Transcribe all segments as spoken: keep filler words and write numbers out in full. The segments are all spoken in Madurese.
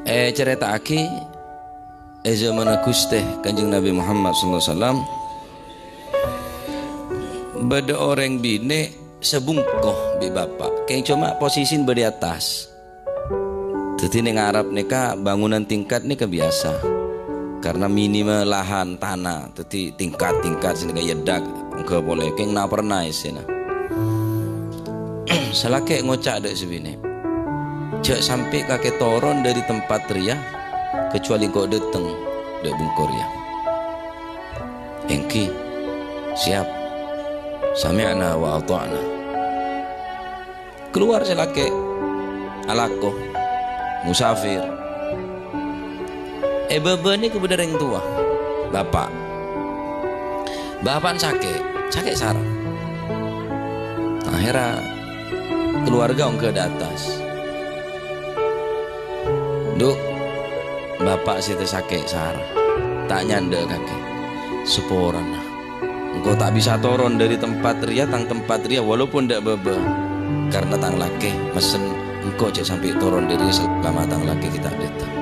Ècarèta'aghi, è zamanna Ghustè Kanjeng Nabi Muhammad sallallahu alaihi wasallam, bâdâ orèng binè' sè bungko bi' bapa'. Kèng coma posisina bâdâ è attas. Dhâddhi neng Arab nèka bangunan tingkat nèka biyasa. Karena minimnya lahan tana, dhâddhi tingkat-tingkat sè nèka èyèddhâk, ongghâ polè kèng na-, pernah èssèna. Sè lakè' ngoca' dâ' sè binè', "Jhâ' sampè' kakè toron dâri tempat rèya, kacuali engko' dâteng dâ' bungko rèya." "Èngghi, siap. Sami'na wa ata'na." Kalowar sè lakè', alako, musafir. È bâbâ nèka bâdâ rèng towa, bapa'. Bapa'na sakè', sakè' sara. Akhèrra kalowarga ongghâ dâ' attas. "Ndu', bapa' sè ta' sakè' sara, ta' nyandhâ'â kakè. Saporana. Engko' ta' bisa toron dâri tempat rèya, tang tempat rèya, walaupun dâ' bâbâ. Karena tang lakè messen engko' jhâ' sampè' toron dâri rèya salama tang lakè ghi' ta' dâteng."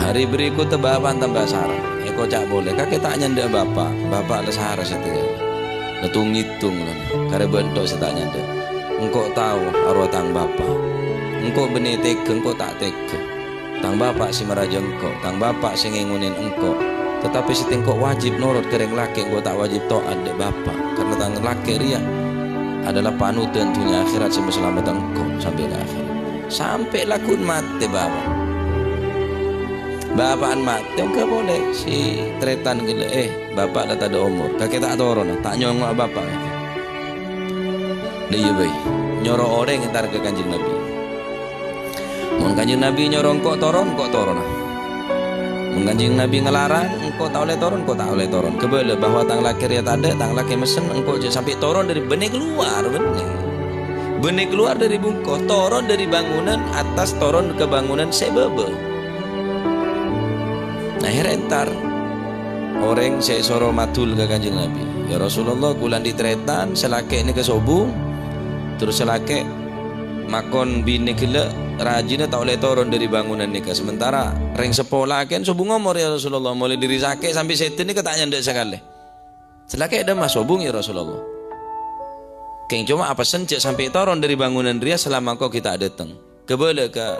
Hari berikutnya bapa'na tamba sara. Èkoca' polè, "Kakè ta' nyandhâ'â bapa'. Bapa' la sara satèya. La tung-ngètong la, karè bâ'na tho' sè ta' nyandhâ'â. Engko' tao arowa tang bapa'. Engko' bânnè tèghâ, engko' ta' tèghâ. Tang bapa' sè marajâ engko', tang bapa' sè ngèngonè engko'. Tetapi sè engko' wajib norot ka rèng lakè', engko' ta' wajib to'at dâ' bapa'. Karena tang lakè' rèya adalah panodhân dhunnya akhèrat sè masalamedhâ engko' sampè' ka akhèrat." Sampè' lagghu'na matè bapa'. Bapa'na matè, ongghâ polè sè tarètan ghellâ', "Eh, bapa' la tadâ' omor. Kakè ta' torona, ta' nyongngo'a bapa', kakè." "La iyâ bhâi, nyoro orèng entar ka Kanjeng Nabi. Mon Kanjeng Nabi nyoro engko' toron, engko' torona. Mon Kanjeng Nabi ngalarang engko' ta' ollè toron, engko' ta' ollè toron. Kabâlâ bahwa tang lakè rèya tadâ', tang lakè messen engko' jhâ' sampè' toron dâri bânnè kalowar, bânnè. Bânnè kalowar dâri bungko, toron dâri bangunan attas, toron ka bangunan sè bâbâ." Akhèrra entar orèng sè èsoro madul ka Kanjeng Nabi, "Ya Rasulullah, kaulâ andi' tarètan, sè lakè' nèka sobung, terros sè lakè' makon binè ghellâ' rajina ta' ollè toron dâri bangunan nèka. Sementara rèng seppo lakè'en sobung omor, ya Rasulullah, molaè dâri sakè' sampè' sèdhâ nèka ta' nyandhâ sakalè. Sè lakè' dâmma sobung, ya Rasulullah. Kèng coma apessen jhâ' sampè' toron dâri bangunan rèya salama engko' ghi' ta' dâteng." Kabâlâ ka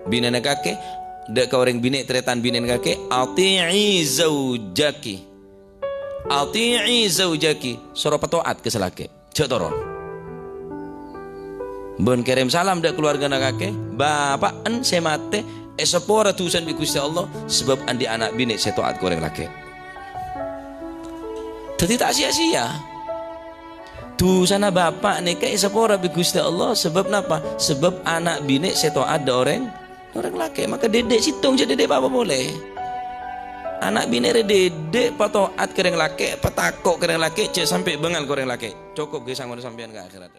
binèna kakè, dâ' ka orèng binè' tarètan binèna kakè, "Ati'i zaujaki. Ati'i zaujaki." Soro pato'at ka sè lakè'. Jhâ' toron. Bân kèrèm salam dâ' kalowargana kakè, bapa'en sè matè èsapora dusana bi' Ghustè Allah, sabâb andi' ana' binè' sè to'at ka orèng lakè'. Dhâddhi ta' siya-siya. Dusana bapa' nèka èsapora bi' Ghustè Allah, sabâb napa? Sabâb ana' binè' sè to'at dâ' orèng, orèng lakè'. Maka didik sèttong, jhâ' didik bapa' polè. Ana' binè' rè didik pato'at ka orèng lakè', patako' ka orèng lakè', jhâ' sampè' bângal ka orèng lakè'. Cokop ghi' sangolla sampèyan ka akhèrat.